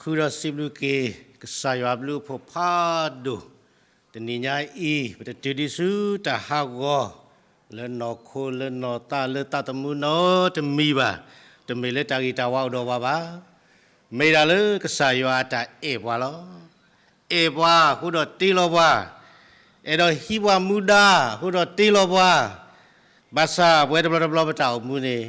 ဃုာ်ဒီးစံးဘျုးက့ၤ ကစၢ်ယွၤဘျုးအဖှိၣ်ဖးဒိၣ်, တနံၤညါအံၤ ပတတုၤဒံးဆူတၢ်ဟးဂီၤ လၢနီၢ်ခိလၢနီၢ်သးလၢသးသမူနီတမံၤဘၣ်, တမ့ၢ်လၢတၢ်ဂ့ၤတၢ်ဝါအိၣ်ဒီးပှၤဘၣ်, မ့ၢ်ဒၣ်လၢကစၢ်ယွၤအတၢ်အဲၣ်ပှၤလီၤ. အဲၣ်ပှၤအဃိဒီးတ့လီၤပှၤ, အဲၣ်ဒိးဟံးပှၤမူဒါအဃိဒီးတ့လီၤပှၤ, ဘၣ်ဆၣ်ပဝဲတဘျီတဘျီပတၢ်အိၣ်မူန့ၣ်,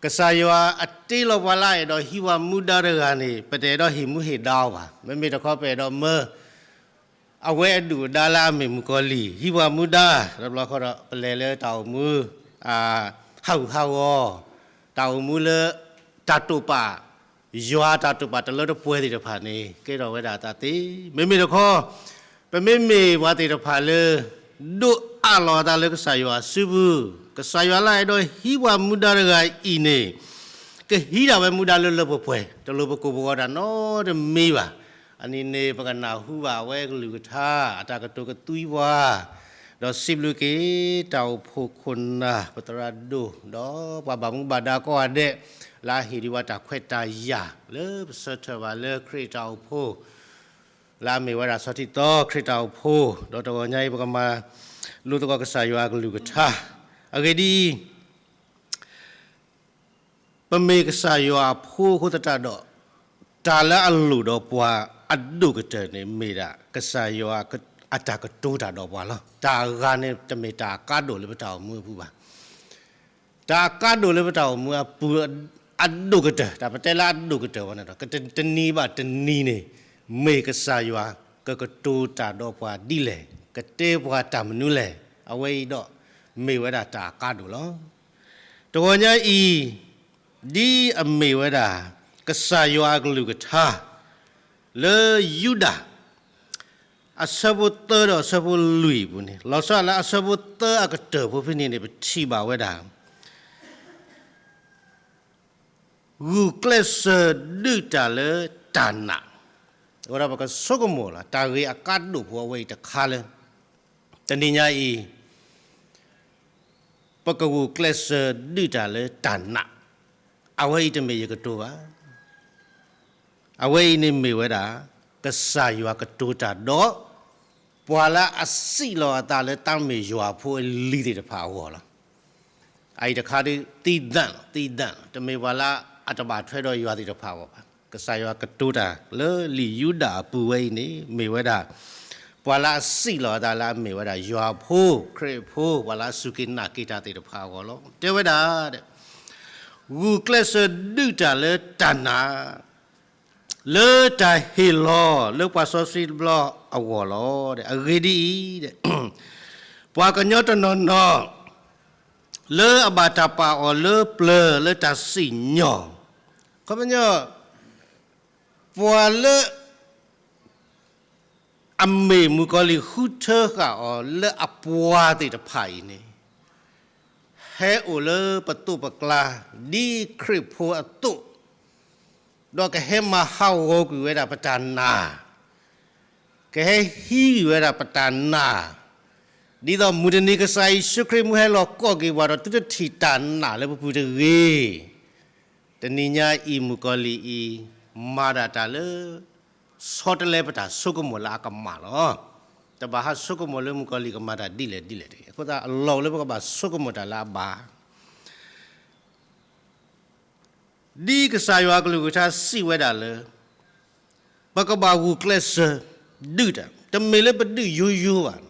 ကစၢ်ယွၤအတ့လီၤပှၤလၢအအဲၣ်ဒိးဟံးပှၤမူဒါတဂၤန့ၣ် ပတအဲၣ်ဒိးဟ့ၣ်မူဟ့ၣ်ဒါအီၤဘၣ်. မ့မ့ၢ်တခီပအဲၣ်ဒိးမၢ အဝဲအဒုၣ်အဒါလၢအမ့ၢ်မုၣ်ကီၤလံၢ် ဟံးပှၤမူဒါ, တဘျီဃီဒီးပလဲၤလၢတၢ်အိၣ်မူ ဟးဂူာ်ဟးဂီၤ, တၢ်အိၣ်မူလၢတၢ်တိာ်ပာ်, ယွၤတၢ်တိာ်ပာ်တလၢတပှဲၤသ့ၣ်တဖၣ်န့ၣ် ကဲထီၣ်ဝဲဒၣ်အသးသ့. မ့မ့ၢ်တခီ ပမ့မ့ၢ်ပှၤသ့ၣ်တဖၣ်လၢ ဒိးအးလီၤအသးလၢကစၢ်ယွၤအစုပူၤ, ကစၢ်ယွၤလၢအအဲၣ်ဒိးဟံးပှၤမူဒါတဂၤအံၤန့ၣ် ကဟံးဒၣ်ဝဲမူဒါလၢလၢပှဲၤပှဲၤ, တလိၣ်ပကိာ်ပဂီၤတၢ်နီတမံၤဘၣ်. အနံၤန့ၣ် ပကနၢ်ဟူဘၣ်အဝဲကလုၢ်ကထါ အတၢ်ကတိၤကသွံပှၤ, ဒီးစံးဘျုးက့ၤ တၢ်အိၣ်ဖှိၣ်ခိၣ်နၢ် ပသရၣ်ဒိၣ် ဒီးပှၤဘၣ်မူဘၣ်ဒါကိးဂၤဒဲး လၢအဟ့ၣ်ဒံးဝဲတၢ်ခွဲးတၢ်ယာ် လၢပဆၢထၢၣ်ဘၣ်လၢခရံာ်တၢ်အိၣ်ဖှိၣ် လၢအမ့ၢ်ဝဲဒၣ်ဆီထံသီခရံာ်တၢ်အိၣ်ဖှိၣ်, ဒီးတဂီၤညါအံၤ ပကမၤလိသကိးကစၢ်ယွၤအကလုၢ်ကထါ. အဂ့ၢ်ဒ်အံၤ, ပမ့ၢ်ကစၢ်ယွၤအဖိအဃိသတးဒီး, တၢ်လၢအလိၣ်ဒီးပှၤအဒိၣ်ကတၢၢ်န့ၣ် မ့ၢ်ဒၣ်ကစၢ်ယွၤအတၢ်ကတိၤတၢ်ဒီးပှၤလီၤ. တၢ်အဂၤန့ၣ် တမ့ၢ်တၢ်အကါဒိၣ်လၢပတၢ်အိၣ်မူအပူၤဘၣ်. တၢ်အကါဒိၣ်လၢပတၢ်အိၣ်မူအပူၤ အဒိၣ်ကတၢၢ်, တၢ်ပတဲလၢအဒိၣ်ကတၢၢ်ဝဲန့ၣ်ဒီး တနံၤဘၣ်တနံၤန့ၣ် မ့ၢ်ကစၢ်ယွၤကကတိၤတၢ်ဒီးပှၤဒ်လဲၣ်, ကတဲပှၤတၢ်မနုၤလဲၣ်, အဝဲအံၤဒီး မ့ၢ်ဝဲဒၣ်တၢ်အကါဒိၣ်လီၤ. တဂီၤညါအံၤ, ဒ်အမ့ၢ်ဝဲဒၣ် ကစၢ်ယွၤအကလုၢ်ကထါ လၢယူဒၤ အဆၢဖိသၢဒီးအဆၢဖိလွံၢ်အပူၤန့ၣ်, လီၤဆီဒၣ်လၢအဆၢဖိသၢအကတၢၢ်ဖိဖဲန့ၣ်န့ၣ် ပထံၣ်ဘၣ်ဝဲဒၣ် ဂုာ်ကျဲးစၢးဒုးတၢ်လၢတၢ်နာ်, အဝဲဒၣ်ပကဆိကမိၣ်လီၤ တၢ်ဂ့ၢ်အကါဒိၣ်ဖိအဝဲအံၤတခါလၢ တနံၤညါအံၤ ပကဂုာ်ကျဲးစၢးဒုးတၢ်လၢတၢ်နာ်, အဝဲအံၤတမ့ၢ်ယကတိၤဘၣ်. အဝဲအံၤန့ၣ်မ့ၢ်ဝဲဒၣ် ကစၢ်ယွၤကတိၤတၢ်ဒီး ပှၤလၢအစံးလီၤအသးလၢတၢ်မ့ၢ်ယွၤအဖိအလံၤသ့ၣ်တဖၣ်အဂီၢ်လီၤ. အအံၤတခါဒ် သံဒၣ်လီၤ, သံဒၣ်လီၤ, တမ့ၢ်ပှၤလၢအတဘၣ်ထွဲဒီးယွၤသ့ၣ်တဖၣ်အဂီၢ်ဘၣ်. ကစၢ်ယွၤကတိၤတၢ်လၢလံာ်ယူဒၤအပူၤဝဲအံၤန့ၣ် မ့ၢ်ဝဲဒၣ် ပှၤလၢအစံးလီၤအသးလၢအမ့ၢ်ဝဲဒၣ်ယွၤအဖိ, ခရံာ်အဖိ, ပှၤလၢအစူၢ်က့ၤနာ်က့ၤတၢ်သ့ၣ်တဖၣ်အဂီၢ်လီၤ. တဲဝဲဒၣ် ဂုာ်ကျဲးစၢးဒုးတၢ်လၢတၢ်နာ် လၢတၢ်ဟ့ၣ်လီၤလၢပှၤစီဆှံတဘျီအဂီၢ်လီၤ. အဂ့ၢ်ဒ်အံၤ, ပှၤကညီတနီၤနီၤ လၢအဘၣ်တၢ်ပာ်အီၤလၢပျၢၤလၢတၢ်စံၣ်ညီၣ်, ခီပညီ ပှၤလၢ အမ့ၢ်မုၣ်ကီၤလံၢ်ဃုထၢဃာ်အီၤလၢအပှၤသ့ၣ်တဖၣ်အံၤန့ၣ် ဟဲအိၣ်လၢပသိးပကျါ ဒ်ခရံာ်ဖိအသိး, ဒီးကဟဲမၤဟးဂီၤကွံာ်ဝဲဒၣ်ပတၢ်နာ်, ကဟဲဟံးကွံာ်ဝဲဒၣ်ပတၢ်နာ်, ဒ်သိးမုၢ်တနံၤကစၢ်ယ့ၣ်ၡူးခရံာ်မ့ၢ်ဟဲလီၤကိးက့ၤပှၤဒီး သုတထံၣ်တၢ်နာ်လၢပပူၤတဂ့ၤ. တနံၤညါအံၤမုၣ်ကီၤလံၢ်အံၤ မၤဒၣ်တၢ်လၢ ဆီတလဲပတၢ်ဆိကမိၣ်လၢအကမၣ်လီၤ. တဘၣ်ဟးဆိကမိၣ်လၢမုၣ်ကီၤလံၢ်ကမၤတၢ်ဒ်လဲၣ်ဒ်လဲၣ်တဂ့ၤ. အဃိသတးအလီၢ်အိၣ်လၢပကဘၣ်ဆိကမိၣ်တၢ်လၢအဘၣ် ဒ်ကစၢ်ယွၤအကလုၢ်ကထါစံးဝဲဒၣ်လၢ ပကဘၣ်ဂုာ်ကျဲးစၢးဒုးတၢ်, တမ့ၢ်လၢပဒုးယိယိဘၣ်,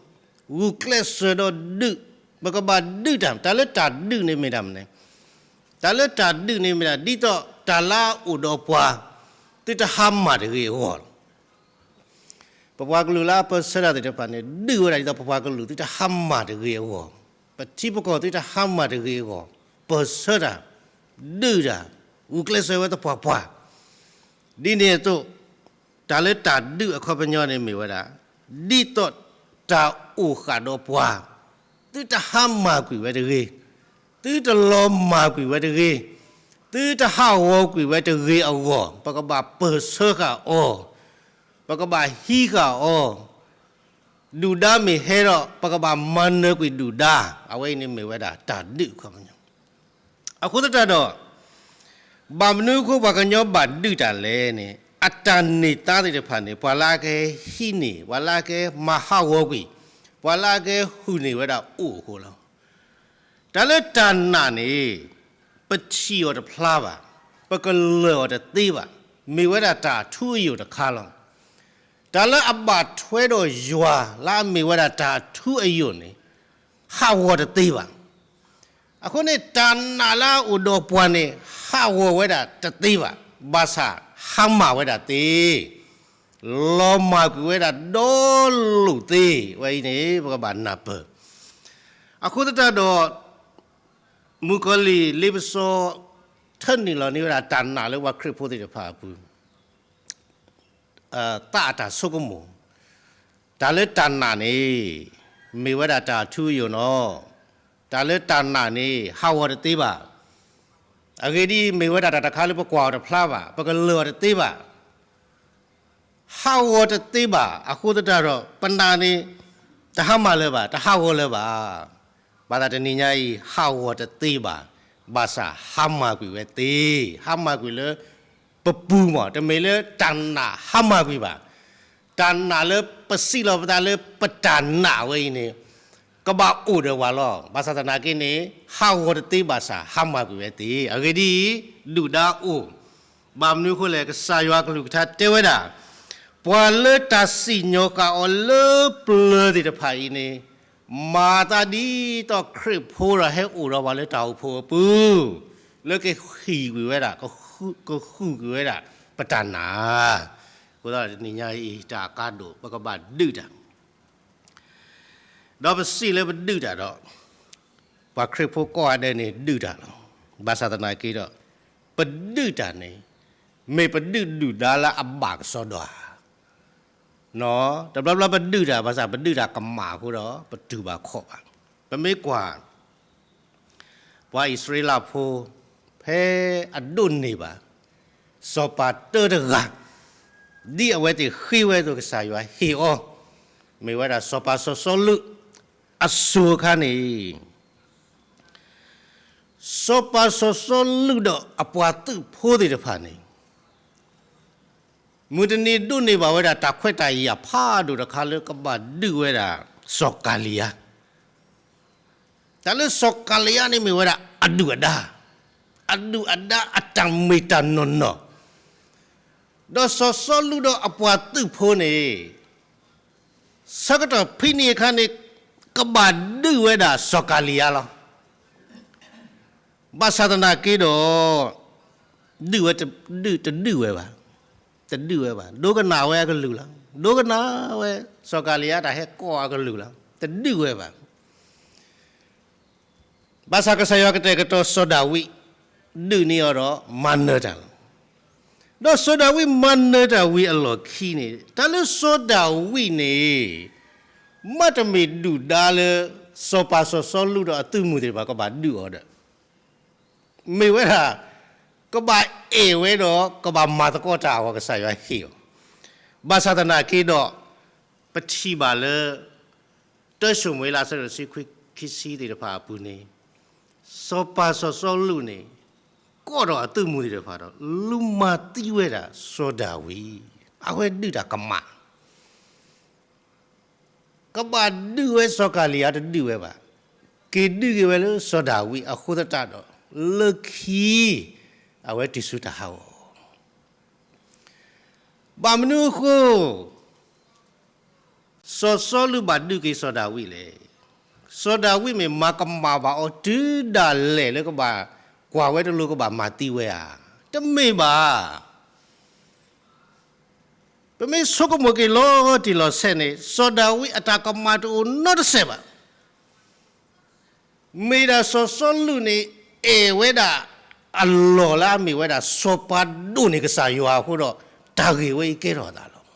ဂုာ်ကျဲးစၢးဒီးဒုး, ပကဘၣ်ဒုးတၢ်, တၢ်လၢတၢ်ဒုးန့ၣ်မ့ၢ်တၢ်မနုၤလဲၣ်, တၢ်လၢတၢ်ဒုးန့ၣ်မ့ၢ်ဒၣ် ဒ်သိးတၢ်လၢအအိၣ်ဒီးပှၤ သုတဟါမၢ်တဂ့ၤအဂီၢ်လီၤ. ပပှၤကလုာ်လၢအပၢၢ်ဆၢတၢ်သ့ၣ်တဖၣ်န့ၣ် ဒုးဝဲဒၣ်ဒ်သိးပပှၤကလုာ်သုတဟါမၢ်တဂ့ၤအဂီၢ်, ပထံပကီၢ်သုတဟါမၢ်တဂ့ၤအဂီၢ်, ပၢၢ်ဆၢတၢ်, ဒုးတၢ်, ဂုာ်ကျဲးစၢးဝဲသပှၢ်ပှၢ်, ဒ်န့ၣ်အသိး, တၢ်လၢတၢ်ဒုးအခီပညီန့ၣ်မ့ၢ်ဝဲဒၣ်, ဒ်သိးတၢ်အိၣ်ဃာ်ဒီးပှၤ, သုတဟါမၢ်ကွံာ်ဝဲတဂ့ၤ, သုတလီၤမၢ်ကွံာ်ဝဲတဂ့ၤ, သုတဟးဂီၤကွံာ်ဝဲတဂ့ၤအဂီၢ်, ပကဘၣ်ပၢၢ်ဆၢဃာ်အီၤ, ပကဘၣ်ဟံးဃာ်အီၤ, ဒုၣ်ဒါမ့ၢ်ဟဲဒီး ပကဘၣ်မၤနၢၤကွံာ်ဒုၣ်ဒါ, အဝဲအံၤန့ၣ်မ့ၢ်ဝဲဒၣ်တၢ်ဒုးအခီပညီ. အဃိသတးဒီး, ဘၣ်မနုၤအဃိပှၤကညီဘၣ်ဒုးတၢ်လဲၣ်န့ၣ်, အတၢ်န့ၢ်သါသ့ၣ်တဖၣ်န့ၣ် ပှၤလၢအကဟံးန့ၢ်, ပှၤလၢအကမၤဟးဂီၤကွံာ်, ပှၤလၢအကဟူးန့ၢ်ဝဲဒၣ်အိၣ်အဃိလီၤ. တၢ်လၢတၢ်နာ်န့ၣ် ပထံၣ်အီၤတဖျါဘၣ်, ပကလၢာ်အီၤတသ့ဘၣ်, မ့ၢ်ဝဲဒၣ်တၢ်အထူအယိာ်တခါလီၤ. တၢ်လၢအဘၣ်ထွဲဒီးယွၤလၢအမ့ၢ်ဝဲဒၣ်တၢ်အထူအယိာ်န့ၣ် ဟးဂီၤတသ့ဘၣ်. အဃိန့ၣ် တၢ်နာ်လၢအအိၣ်ဒီးပှၤန့ၣ် ဟးဂီၤဝဲဒၣ်တသ့ဘၣ်, ဘၣ်ဆၣ်ဟါမၢ်ဝဲဒၣ်သ့, လီၤမၢ်ကွံာ်ဝဲဒၣ်ဒီလိာ်သ့, ဝဲအံၤန့ၣ် ပကဘၣ်နၢ်ပၢၢ်. အဃိသတးဒီး မုၣ်ကီၤလံၢ်လ့ပစီ ထၢနုာ်လီၤန့ၢ်ဝဲဒၣ်တၢ်နာ်လၢပှၤခရံာ်ဖိသ့ၣ်တဖၣ်အပူၤ သးအတၢ်ဆိကမိၣ်, တၢ်လၢတၢ်နာ်န့ၣ် မ့ၢ်ဝဲဒၣ်တၢ်ထူအယိာ်နီၤ, တၢ်လၢတၢ်နာ်န့ၣ် ဟးဂီၤတသ့ဘၣ်. အဂ့ၢ်ဒ်အံၤ, မ့ၢ်ဝဲဒၣ်တၢ်တခါလၢပကွၢ်အီၤတဖျါဘၣ်, ပကလၢာ်အီၤတသ့ဘၣ်. ဟးဂီၤတသ့ဘၣ်. အဃိသတးဒီး ပနာ်န့ၣ် တဟါမၢ်လၢၤဘၣ်, တဟးဂီၤလၢၤဘၣ်. ဘၣ်ဆၣ်တနံၤညါအံၤ ဟးဂီၤတသ့ဘၣ်, ဘၣ်ဆၣ်ဟါမၢ်ကွံာ်ဝဲသ့, ဟါမၢ်ကွံာ်လၢပပူၤမး, တမ့ၢ်လၢတၢ်နာ်ဟါမၢ်ကွံာ်ဘၣ်. တၢ်နာ်လၢပစံးလီၤပသးလၢပတၢ်နာ်ဝဲအံၤန့ၣ် ကဘၣ်အိၣ်ဒီးပှၤလီၤ. ဘၣ်ဆၣ်သနာ်က့န့ၣ် ဟးဂီၤတသ့ဘၣ်ဆၣ် ဟါမၢ်ကွံာ်ဝဲသ့. အဂ့ၢ်ဒ်အံၤ, ဒုၣ်ဒါအိၣ်, ဘၣ်မနုၤအဃိလဲၣ်, ကစၢ်ယွၤကလုၢ်ကထါတဲဝဲဒၣ်, ပှၤလၢတၢ်စံၣ်ညီၣ်ဃာ်အီၤလၢပျၢၤသ့ၣ်တဖၣ်အံၤန့ၣ်, မၤသးဒ်သိးခရံာ်ဖိဒီးဟဲအိၣ်ဒီးပှၤလၢတၢ်အိၣ်ဖှိၣ်အပူၤ, လၢကဟံးကွံာ်ဝဲဒၣ်, ကဃုာ်ကွံာ်ဝဲဒၣ်ပတၢ်နာ်. အဃိသတးတနံၤညါအံၤ တၢ်အကါဒိၣ် ပကဘၣ်ဒုးတၢ် ဒီးပစံးလၢပဒုးတၢ်ဒီး, ပှၤခရံာ်ဖိကိးဂၤဒဲးန့ၣ်ဒုးတၢ်လီၤ. ဘၣ်ဆၣ်သနာ်က့ဒီး, ပဒုးတၢ်န့ၣ် မ့ၢ်ပဒုးဒုၣ်ဒါလၢအဘၣ်ကစီဒီဧါ. တဘျီဘျီပဒုးတၢ် ဘၣ်ဆၣ်ပဒုးတၢ်ကမၣ်အဃိဒီး ပတူၢ်ဘၣ်ခီၣ်ဘၣ်. ပမ့ၢ်ကွၢ် ပှၤအံၣ်စရ့လးဖိ ဖဲအဒိးန့ၢ်ဘၣ် စီၤပၤတၢတဂၤ, ဒ်အဝဲသ့ၣ်ဃ့ဝဲအသိး ကစၢ်ယွၤဟ့ၣ်အီၤ, မ့ၢ်ဝဲဒၣ်စီၤပၤစီၤစီလူးအစိၤအခါန့ၣ်, စီၤပၤစီၤစီလူးဒီးအပှၤသုးဖိသ့ၣ်တဖၣ်န့ၣ် မုၢ်တနံၤဒိးန့ၢ်ဘၣ်ဝဲဒၣ်တၢ်ခွဲးတၢ်ယာ်ဖးဒိၣ်တခါလၢကဘၣ်ဒုးဝဲဒၣ်စီၤကၤလံယါ. တၢ်လၢစီၤကၤလံယါန့ၣ်မ့ၢ်ဝဲဒၣ်အဒုၣ်အဒါ, အဒုၣ်အဒါအတၢ်မ့ၢ်တၢ်နီၢ်နီၢ်, ဒီးစီၤစီလူးဒီးအပှၤသုးဖိန့ၣ် ဆၢကတီၢ်ဖဲန့ၣ်အခါန့ၣ် ကဘၣ်ဒုးဝဲဒၣ်စီၤကၤလံယါလီၤ. ဘၣ်ဆၣ်သနာ်က့ဒီး ဒုးဝဲတဒုးဝဲဘၣ်, တဒုးဝဲဘၣ်. ဒိကနၣ်ဝဲအကလုၢ်လီၤ. ဒိကနၣ်ဝဲ စီၤကၤလံယါတၢ်ဟဲကိးအကလုၢ်လီၤ. တဒုးဝဲဘၣ်. ဘၣ်ဆၣ်ကစၢ်ယွၤကတဲာ်ကတီၤစီၤဒၤဝံး ဒုးန့ၢ်အီၤဒီးမၤနၢၤတၢ်လီၤ. ဒီးစီၤဒၤဝံးမၤနၢၤတၢ်ဝံၤအလီၢ်ခံန့ၣ် တၢ်လၢစီၤဒၤဝံးန့ၣ် မ့တမ့ၢ်ဒုၣ်ဒါလၢ စီၤပၤစီၤစီလူးဒီးအသုးမုၢ်သ့ၣ်တဖၣ်ကဘၣ်ဒုးအီၤဒီး မ့ၢ်ဝဲဒၣ် ကဘၣ်အဲၣ်ဝဲဒီးကဘၣ်မၤသကိးတၢ်အဂီၢ် ကစၢ်ယွၤဟ့ၣ်အီၤ. ဘၣ်ဆၣ်သနာ်က့ဒီး ပထံၣ်ဘၣ်လၢ တၢၡမူၤအ့လး အဆၢဒိၣ်တဆံခွံ ခံဆံသ့ၣ်တဖၣ်အပူၤန့ၣ် စီၤပၤစီၤစီလူးန့ၣ် ကိးထီၣ်အသုးမုၢ်သ့ၣ်တဖၣ်ဒီး လူၤမၤသံဝဲဒၣ်စီၤဒၤဝံး, အဝဲဒုးတၢ်ကမၣ် ကဘၣ်ဒုးဝဲစီၤကၤလံယါတဒုးဝဲဘၣ်, က့ၤဒုးက့ၤဝဲလၢစီၤဒၤဝံးအဃိသတးဒီး လၢခံ အဝဲတုၤဆူတၢ်ဟးဂီၤ ဘၣ်မနုၤအဃိ စီၤစီလူးဘၣ်ဒုးက့ၤစီၤဒၤဝံးလဲၣ်. စီၤဒၤဝံးမ့ၢ်မၤကမၣ်ဘၣ်အီၤတုၤဒၣ်လဲာ်လၢကဘၣ်ကွၢ်ဝဲတလိၤကဘၣ်မၤသံဝဲဧါ. တမ့ၢ်ဘၣ်. ပမ့ၢ်ဆိကမိၣ်က့ၤလီၤတံၢ်လီၤဆဲးန့ၣ် စီၤဒၤဝံးအတၢ်ကမၣ်တအိၣ်နီတစဲးဘၣ်. မ့ၢ်ဒၣ်စီၤစီလူးန့ၣ် အဲၣ်ဝဲဒၣ်အလီၢ်လၢအမ့ၢ်ဝဲဒၣ်စီၤပၤဒိၣ်န့ၢ်ကစၢ်ယွၤအဃိဒီး တၢ်ဂ့ၢ်ဝဲအံၤကဲထီၣ်အသးလီၤ.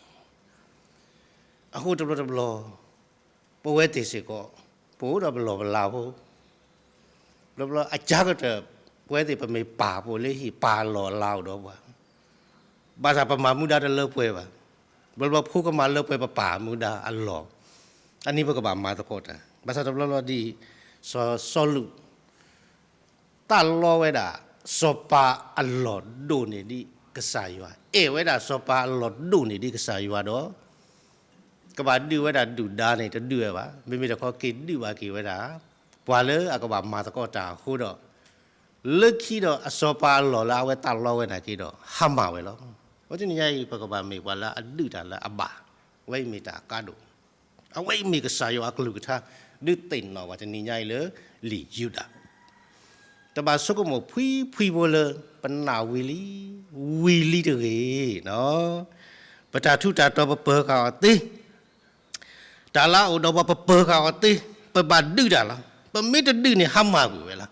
အဃိတဘျီတဘျီ ပဝဲသ့ၣ်စ့ၢ်ကီး ပအိၣ်ဒီးပလီၢ်ပလၤဖိ ဘျီဘျီအကါကတၢၢ် ပဝဲသ့ၣ်ပမ့ၢ်ပၢ်ဖိလၢဟံၣ် ပၢ်အလီၢ်အလၤအိၣ်ဒီးပှၤ ဘၣ်ဆၣ်ပမၤမူဒါတလၢပှဲၤဘၣ်. ဘျီဘျီဖိကမၤလၢပှဲၤပပၢ်မူဒါအလီၢ်, အန့ၣ်ပကဘၣ်မၤသကိးတၢ်. ဘၣ်ဆၣ်တဘျီဘျီဒ်အံၤ စီၤစီလူး သးလီဝဲဒၣ် စီၤပၤအလီၢ်ဒိၣ်န့ၢ်ဒ် ကစၢ်ယွၤအဲၣ်ဝဲဒၣ်စီၤပၤအလီၢ်ဒိၣ်န့ၢ်ဒံးကစၢ်ယွၤဒီး ကဘၣ်ဒုးဝဲဒၣ်ဒုၣ်ဒါန့ၣ် တဒုးဝဲဘၣ်. မ့မ့ၢ်တခီက့ၤဒုးဘၣ်က့ၤဝဲဒၣ် ပှၤလၢအကဘၣ်မၤသကိးတၢ်အဃိဒီး လၢခံဒီးအစီၤပၤအလီၢ်လၢအဝဲသးလီဝဲနာ်က့ဒီး ဟါမၢ်ဝဲလီၤ. အဃိတနံၤညါအံၤ ပကဘၣ်မ့ၢ်ပှၤလၢအဒုးတၢ်လၢအဘၣ်, အဝဲအံၤမ့ၢ်တၢ်အကါဒိၣ်, အဝဲအံၤမ့ၢ်ကစၢ်ယွၤအကလုၢ်ကထါ, ဒုးသ့ၣ်နီၣ်ဘၣ်တနံၤညါအံၤလၢလံာ်ယူဒၤ တဘၣ်ဆိကမိၣ်ဖှံဖှံဖိလၢ ပနာ်ဝံၤလံ, ဝံၤလံတဂ့ၤ. ပတၢ်ထူးတၢ်တီၤပပၢၤဃာ်အီၤသ့, တၢ်လၢအအိၣ်ဒီးပှၤပပၢၤဃာ်အီၤသ့, ပဘၣ်ဒုးတၢ်လီၤ. ပမ့ၢ်တဒုးန့ၣ် ဟါမၢ်ကွံာ်ဝဲလီၤ.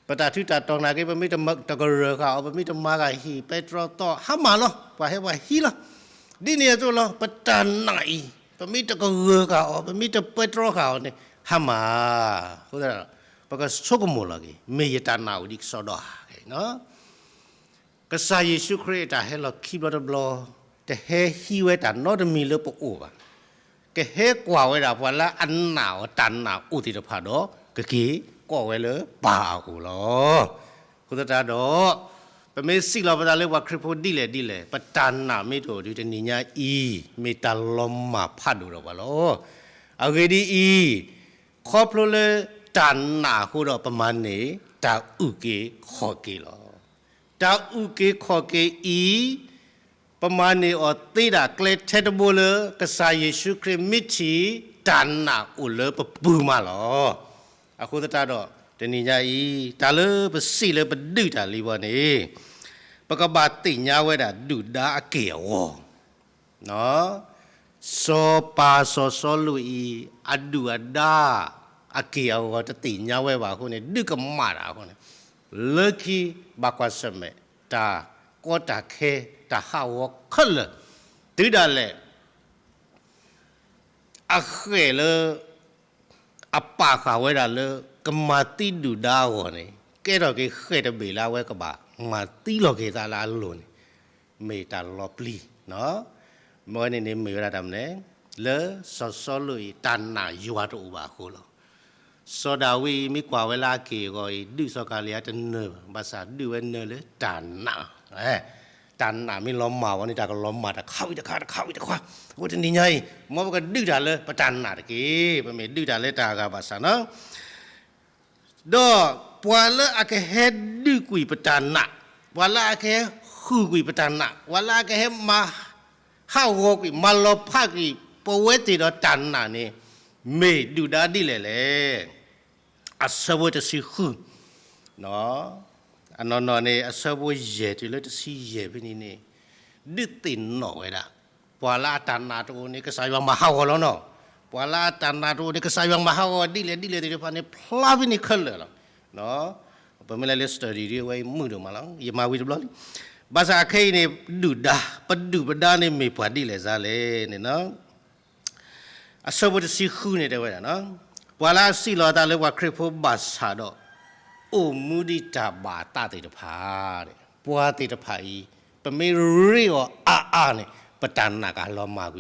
ပတၢ်ထူးတၢ်တီၤနာ်က့ ပမ့ၢ်တကရၢဃာ်အီၤ, ပမ့ၢ်တမၤဃာ်ဟံၣ်ပဲတြီသီ ဟါမၢ်လီၤ, ပှၤဟဲပှၤဟံးလီၤ. ဒ်န့ၣ်အသိးလီၤ, ပတၢ်နာ်အံၤ ပမ့ၢ်တကရၢဃာ်အီၤ, ပမ့ၢ်တပဲတြီဃာ်အီၤန့ၣ် ဟါမၢ်. အဃိသတးဒီး ပကဆိကမိၣ်လီၤက့ၤ, မ့ၢ်ယတၢ်နာ်အိၣ်ဒံးကစီဒီဧါ. ကစၢ်ယ့ၣ်ၡူးခရံာ်အတၢ်ဟဲလီၤခံဘျီတဘျီ, တဟဲဟံးဝဲတၢ်နီတမံၤလၢပအိၣ်ဘၣ်. ကဟဲကွၢ်ဝဲဒၣ်ပှၤလၢအနာ်အီၤတၢ်နာ်အိၣ်သ့ၣ်တဖၣ်ဒီး ကက့ၤကိးဝဲလၢပၢ်အအိၣ်လီၤ. အဃိသတးဒီး ပမ့ၢ်စံးလီၤပသးလၢပှၤခရံာ်ဖိဒ်လဲၣ်ဒ်လဲၣ်, ပတၢ်နာ်မ့ၢ်တအိၣ်ဒီးတနံၤညါအံၤ မ့ၢ်တၢ်လီၤမၢ်ဖးဒိၣ်ဒီးပှၤလီၤ. အဂ့ၢ်ဒ်အံၤ, ခီဖျိလၢတၢ်နာ်အဃိဒီးပမၤန့ၢ် တၢ်အုၣ်က့ၤခီၣ်က့ၤလီၤ. တၢ်အုၣ်က့ၤခီၣ်က့ၤအံၤ ပမၤန့ၢ်အီၤသ့ဒၣ်ကျဲထဲတဘိလၢ ကစၢ်ယ့ၣ်ၡူးခရံာ်မ့ၢ်ထံၣ် တၢ်နာ်အိၣ်လၢပပူၤမးလီၤ. အဃိသတးဒီး တနံၤညါအံၤ တၢ်လၢပစံးလၢပဒုးတၢ်လံဘီန့ၣ် ပကဘၣ်သ့ၣ်ညါဝဲဒၣ်ဒုၣ်ဒါအက့ၢ်အဂီၤ စီၤပၤစီၤစီလူးအံၤ အဒုၣ်အဒါ အက့ၢ်အဂီၤတသ့ၣ်ညါဝဲဘၣ်အဃိန့ၣ် ဒုးကမၣ်တၢ်အဃိန့ၣ် လၢခံဘၣ်ကွၢ်ဆၢၣ်မဲာ် တၢ်ကီတၢ်ခဲ တၢ်ဟးဂီၤခဲလၢာ် တုၤဒၣ်လဲာ် အဃဲၣ်လၢ အပာ်ဃာ်ဝဲဒၣ်လၢ ကမၤသံဒုၣ်ဒါအဂီၢ်န့ၣ် ကဲထီၣ်က့ၤဃဲၣ်တဘ့ၣ်လၢအဝဲကဘၣ်မၤသံလီၤက့ၤသးလၢအလိၤန့ၣ် မ့ၢ်တၢ်လီၤပျံၤ မ့ၢ်ဝဲန့ၣ်န့ၣ်မ့ၢ်ဝဲဒၣ်တၢ်မနုၤလဲၣ် လၢစီၤစီလူးအံၤ တၢ်နာ်ယွၤတအိၣ်ဘၣ်အဃိလီၤ. စီၤဒၤဝံးအံၤ မ့ၢ်ကွၢ်ဝဲလၢအက့ၢ်အဂီၤအံၤ ဒုးစီၤကၤလံယါတနၢၤဘၣ်, ဘၣ်ဆၣ်ဒုးဝဲနၢၤလၢတၢ်နာ်, တၢ်နာ်မ့ၢ်လီၤမၢ်ဝဲန့ၣ် တၢ်ကလီၤမၢ်တခါဝံၤတခါ တခါဝံၤတခါ, အဃိတနံၤညါအံၤ မ်ပကဒုးတၢ်လၢပတၢ်နာ်တက့ၢ်. ပမ့ၢ်ဒုးတၢ်လၢတၢ်အဂၤဘၣ်ဆၣ်နီၤ ဒီးပှၤလၢအကဟဲဒုးကွံာ်ပတၢ်နာ်, ပှၤလၢအကဟဲဃုာ်ကွံာ်ပတၢ်နာ်, ပှၤလၢအကဟဲမၤဟးဂီၤကွံာ် မၤလီၤဖးကွံာ် ပဝဲသ့ၣ်ဒီးတၢ်နာ်န့ၣ် မ့ၢ်ဒုၣ်ဒါဒ်လဲၣ်လဲၣ်. အဆၢဖိတဆံဃု အနီၢ်နီၢ်န့ၣ် အဆၢဖိယဲၢ်တုၤလၢတဆံယဲၢ်ဖဲန့ၣ်န့ၣ် ဒုးသ့ၣ်နီၣ်ဝဲဒၣ် ပှၤလၢအတၢ်နာ်တအိၣ်န့ၣ် ကစၢ်ယွၤမၤဟးဂီၤလီၤနီၤ. ပှၤလၢအတၢ်နာ်တအိၣ်န့ၣ် ကစၢ်ယွၤမၤဟးဂီၤဒ်လဲၣ်ဒ်လဲၣ်သ့ၣ်တဖၣ်န့ၣ် ဖျါဖဲန့ၣ်ခဲလၢာ်လီၤ. ပမ့ၢ်လဲၤလၢ study ဒ်အဝဲအံၤမုာ်ဒိၣ်မးလီၤ. ယမၤဝံၤတဘျီလံ. ဘၣ်ဆၣ်အခဲအံၤန့ၣ် ဒုၣ်ဒါ ပဒုၣ်ပဒါန့ၣ်မ့ၢ်ပှၤဒ်လဲၣ်စ့ၢ်လဲၣ်န့ၣ်နီၤ အဆၢဖိတဆံဃုန့ၣ်တဲဝဲဒၣ်, ပှၤလၢအစံးလီၤအသးလၢပှၤခရံာ်ဖိဘၣ်ဆၣ်ဒီး အိၣ်မူဒ်တၢ်ဘၣ်အသးသ့ၣ်တဖၣ်, ပှၤသ့ၣ်တဖၣ်အံၤ ပမ့ၢ်ရ့အီၤအါအါန့ၣ် ပတၢ်နာ်ကလီၤမၢ်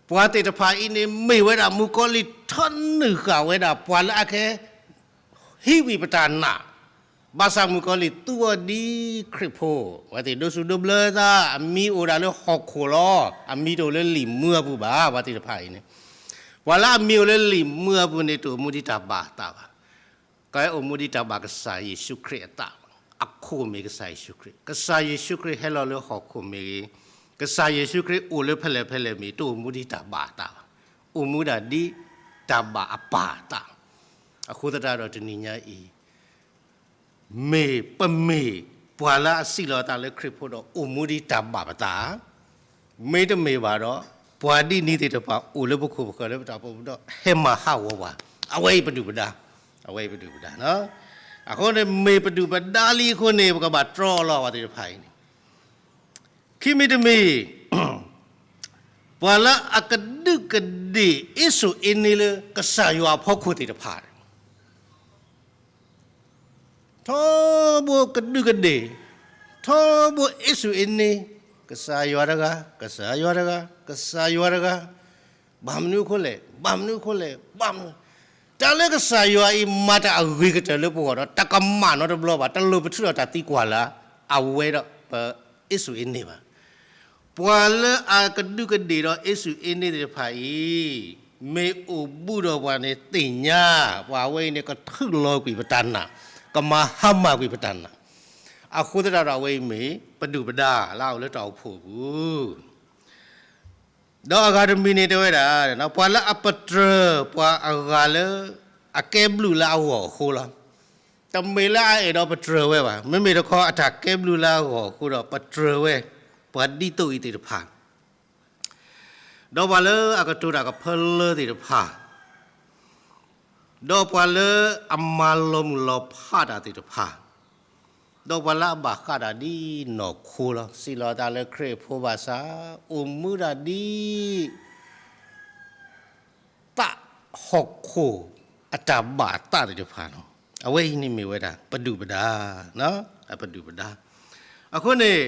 ကွံာ် ပှၤသ့ၣ်တဖၣ်အံၤန့ၣ် မ့ၢ်ဝဲဒၣ်မုၣ်ကီၤလံၢ်ထၢနုာ်ဃာ်ဝဲဒၣ် ပှၤလၢအကဟဲ ဟံးကွံာ်ပတၢ်နာ်, ဘၣ်ဆၣ်မုၣ်ကီၤလံၢ်သူအီၤဒ်ခရံာ်ဖိ, ပှၤသ့ၣ်ဒိးစူၣ်ဒိးဘျၢသး, အမံၤအိၣ်ဒၣ်လၢဟီၣ်ခိၣ်လီၤ, အမံၤတအိၣ်လၢလံာ်မူအပူၤဘၣ်, ပှၤသ့ၣ်တဖၣ်အံၤန့ၣ်, ပှၤလၢအမံၤအိၣ်လၢလံာ်မူအပူၤန့ၣ် တအိၣ်မူဒ်တၢ်ဘၣ်အသးဘၣ်, ကအိၣ်မူဒ်တၢ်ဘၣ်ကစၢ်ယ့ၣ်ၡူးခရံာ်အသး, အခိၣ်မ့ၢ်ကစၢ်ယ့ၣ်ၡူးခရံာ်, ကစၢ်ယ့ၣ်ၡူးခရံာ်ဟဲလီၤလၢဟီၣ်ခိၣ်မ့ၢ်ဂ့ၤ, ကစၢ်ယ့ၣ်ၡူးခရံာ်အိၣ်လၢဖဲလဲၣ်ဖဲလဲၣ်မ့ၢ် တအိၣ်မူဒ်တၢ်ဘၣ်အသးဘၣ်, အိၣ်မူဒၣ်ဒ်တၢ်ဘၣ်အပၢ်အသး, အဃိသတးဒီးတနံၤညါအံၤ မ့ၢ်ပမ့ၢ်ပှၤလၢအစံးလီၤအသးလၢခရံာ်ဖိဒီး အိၣ်မူဒ်တၢ်ဘၣ်ပသး, မ့တမ့ၢ်ဘၣ်ဒီး ပှၤဒ်န့ၣ်သ့ၣ်တဖၣ်အိၣ်လၢပခိၣ်ပဃၢၤလၢပတၢ်အိၣ်ဖှိၣ်ပူၤဒီး ဟဲမၤဟးဂီၤပှၤ, အဝဲအံၤပဒုၣ်ပဒါ, အဝဲအံၤပဒုၣ်ပဒါ, အဃိန့ၣ် မ့ၢ်ပဒုၣ်ပဒါလံအဃိန့ၣ် ပကဘၣ်တြီအီၤလီၤပှၤသ့ၣ်တဖၣ်အံၤန့ၣ်, ခံမံၤတမံၤ ပှၤလၢအကဒုးကဒ့ၣ်အ့ၣ်စူၣ်အ့န့လၢကစၢ်ယွၤအဖီခိၣ်သ့ၣ်တဖၣ် ထီဘိကဒုးကဒ့ၣ်, ထီဘိအ့ၣ်စူၣ်အ့န့, ကစၢ်ယွၤတဂၤ, ကစၢ်ယွၤတဂၤ, ကစၢ်ယွၤတဂၤ, ဘၣ်မနုၤအဃိလဲၣ်, ဘၣ်မနုၤအဃိလဲၣ်, ဘၣ်မနုၤ, တၢ်လၢကစၢ်ယွၤအံၤမၤတၢ်အဂ့ၤကတၢၢ်လၢပဂီၢ်ဒီး တကမၣ်နီတဘျီဘၣ်, တလိၣ်ပထုးထီၣ်တၢ်သံကွၢ်လၢအဝဲဒီးပ အ့ၣ်စူၣ်အ့န့ၣ်ဘၣ်. ပှၤလၢအကဒူးကဒ့ၣ်ဒီးအ့ၣ်စူၣ်အ့န့ၣ်သ့ၣ်တဖၣ်အံၤ မ့ၢ်အိၣ်ဘူးဒီးပှၤန့ၣ်သ့ၣ်ညါ, ပှၤအဝဲအံၤန့ၣ် ကထုးလီၤကွံာ်ပတၢ်နာ်, ကမၤဟါမၢ်ကွံာ်ပတၢ်နာ်. အဃိသတးဒီးအဝဲအံၤမ့ၢ်ပဒုၣ်ပဒါလၢအအိၣ်လၢတၢ်အိၣ်ဖှိၣ်အပူၤ ဒီးအဂၤတမံၤန့ၣ်တဲဝဲဒၣ်, ပှၤလၢအပတြၢၤပှၤအဂၤလၢအကဲဘျုးလၢအဂီၢ်အဃိလီၤ. တမ့ၢ်လၢအအဲၣ်ဒိးပတြၢၤဝဲဘၣ်. မ့မ့ၢ်တခီအတၢ်ကဲဘျုးလၢအဂီၢ်အဃိဒီး ပတြၢၤဝဲ ပှၤဒ်သိးအံၤသ့ၣ်တဖၣ်, ဒီးပှၤလၢအကတိၤတၢ်ကဖၢလၢသ့ၣ်တဖၣ် ဒီးပှၤလၢအမၤလီၤမုၢ်လီၤဖးတၢ်သ့ၣ်တဖၣ်, ဒီးပှၤလၢအဘၣ်ဃးတၢ်ဒ်နီၢ်ခိလီၤ. စံးလီၤတၢ်လၢခရံာ်ဖိဘၣ်ဆၣ်, အိၣ်မူတၢ်ဒ် သးဟီၣ်ခိၣ်အတၢ်ဘၣ်အသးသ့ၣ်တဖၣ်လီၤ. အဝဲအံၤန့ၣ်မ့ၢ်ဝဲဒၣ် ပဒုၣ်ပဒါ, ပဒုၣ်ပဒါ. အဃိန့ၣ်